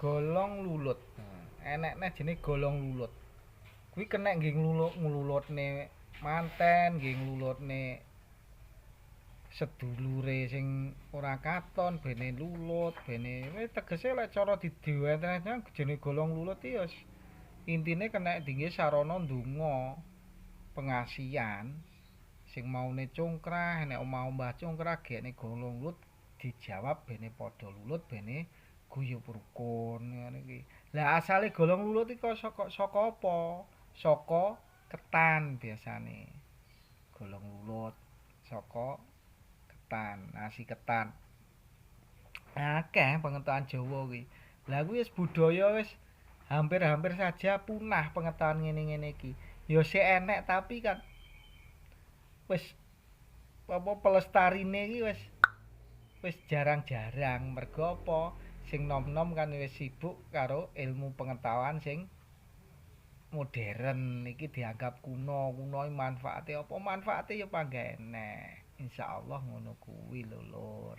Golong lulut. Nah, enek neh jenenge golong lulut. Kuwi kenek nggih nglulutne manten, nggih nglulutne sedulure sing ora katon bene lulut, bene tegese lek cara didiwentene jenenge golong lulut iki ya intine kenek dingge sarana ndonga pengasihan sing maune congkrah, nek omah-omah congkrah gekne golong lulut dijawab bene padha lulut bene guyub rukun ngene iki. Lah asale golong lulut iki saka saka apa? Saka ketan biasane. Golong lulut saka ketan, nasi ketan. Akeh pengetahuan Jawa kuwi. Lah kuwi wis budaya wis hampir-hampir saja punah pengetahuan ngene-ngene iki. Ya sik enek tapi kan wis apa pelestarine iki wis wis jarang-jarang mergo apa? Sing nom-nom kan wis sibuk karo ilmu pengetahuan sing modern iki dianggap kuno, kuno manfaate apa? Manfaate ya panggah enek. Insyaallah ngono kuwi lho, Lur.